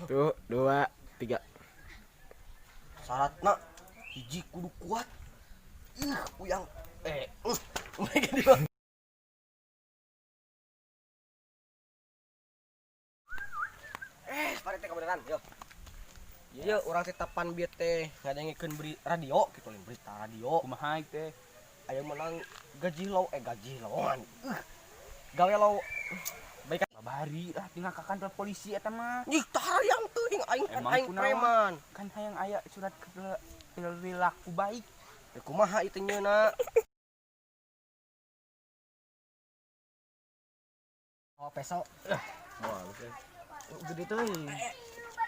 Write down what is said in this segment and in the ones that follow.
1, 2, 3. Syaratna hiji kudu kuat. Ih, uyang. Pare teh kebenaran, yo. Iya, urang teh tapan bieu teh ngadengikeun beri radio kitu lain berita radio. Kumaha teh? Aya menang gaji low, gaji lowongan. Gawe low. Baik babari lah tinggal ka kantor polisi eta mah. Ih, tah hayang teuing aing kan aing preman. Kan hayang aya surat perilaku baik. Kumaha itu nyeuna? Oh, peso. Wah, gede teuing.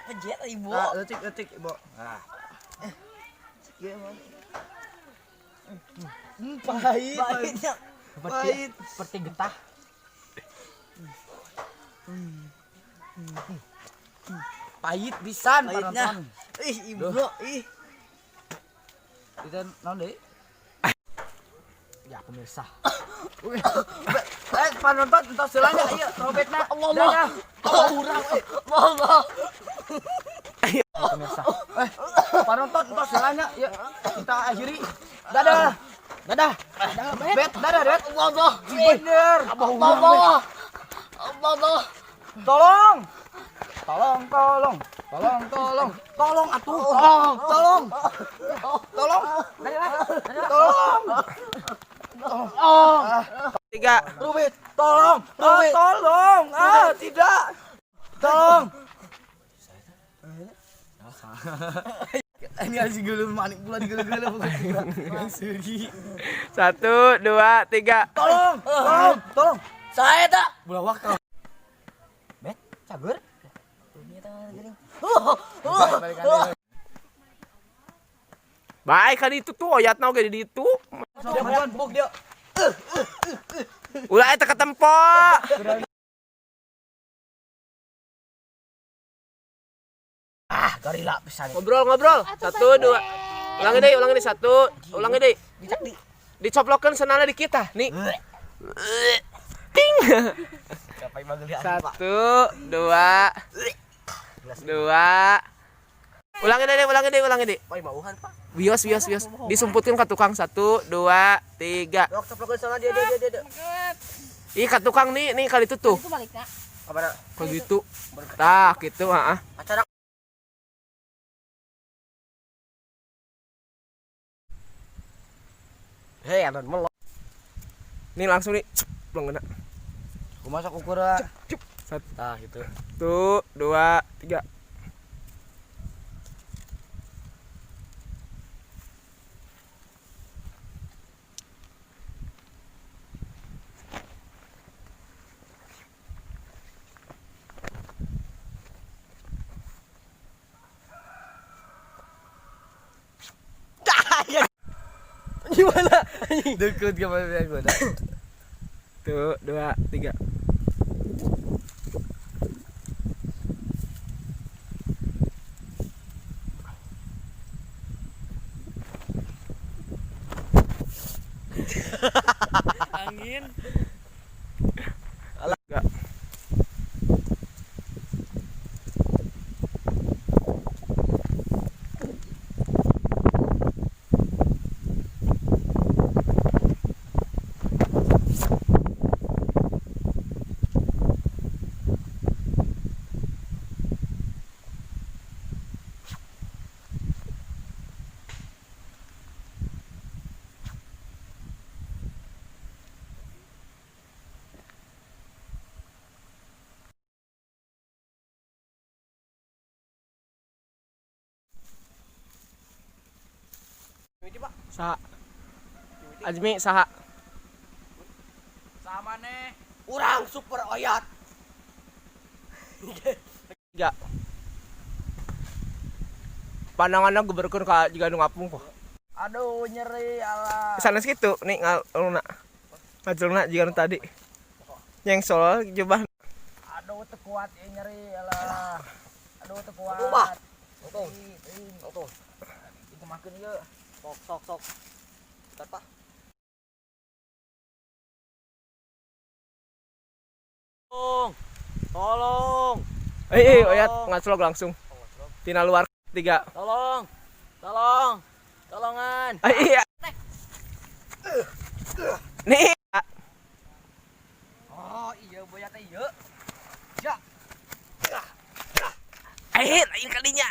Pejet ibu. Ah, leutik ibu. Ah. Ieu mah. Pahit. Pahitnya. Pahit seperti getah. Pahit pisan pahitnya. Ih, ibu, ih. Itu naon deui? Ya pemirsa. Panonton entos heula nya ieu trompetna. Allah. Allah. Allah. Pemirsa. Panonton entos heula nya ieu kita akhiri. Dadah. Dadah. Dadah, Bet, dadah, Bet. Allah. Bener. Allah. Allah. Tolong. Tolong, tolong. Tolong, tolong. Tolong atuh. Tolong, tolong. Tolong. Tolong. Tolong. 3. Rubit, tolong. Rubit. Tolong. Ah, tidak. Tolong. Ini harus digulung manik pula digulung-gulung. 1, 2, 3. Tolong, tolong, tolong. Saya tak. Bulawak kau. Bet, cagur. Baik kan itu tuh oyatna oge di ditu. Buk dia. Ulah eta ketempo. Ah, gorila pisan. Ngobrol-ngobrol. 1, 2. Ulangi deui, ulangi deui. 1, ulangi deui. Dicoplokeun senana di kita. Nih. Ting. 1, 2, 2. Ulangi deui, ulangi deui, ulangi deui. Pak mauhan, Pak. Bios, bios, bios. Disumputkeun ka tukang. 1, 2, 3. Dok, coplokeun sana dia, dia, dia, dia. Ih, ka tukang nih, nih kali itu tuh. Itu balikna. Kamana? Ka gitu. Tah, gitu, heeh. Acara. Hei, anon melok. Nih langsung nih, belum kena. Kumaha sok ukur. Cup. 1, tah gitu. 1, 2, 3. Gimana? Deket gimana gue? 1, 2, 3. Angin. Alah, enggak. Saha? Azmi saha? Sama nih. Urang super oyat. 3. Pandanganna guberkeun ka jiga nu ngapung kok. Aduh nyeri ala. Sanes kitu nih ngaluna. Ngajluna jiga nu tadi. Nyengsol jebah. Aduh teu kuat nyeri ala. Aduh teu kuat. Aduh, bah. Tuh. Tuh. Itu makeun ieu. Sok, sok, sok. Bentar, Pak. Tolong. Tolong. Eh, eh, oyat ngaclog langsung. Tina luar tiga. Tolong. Tolong. Tolongan. Eh, iya. Nih. Oh, iya buaya teh ieu. Eh, lain kalinya.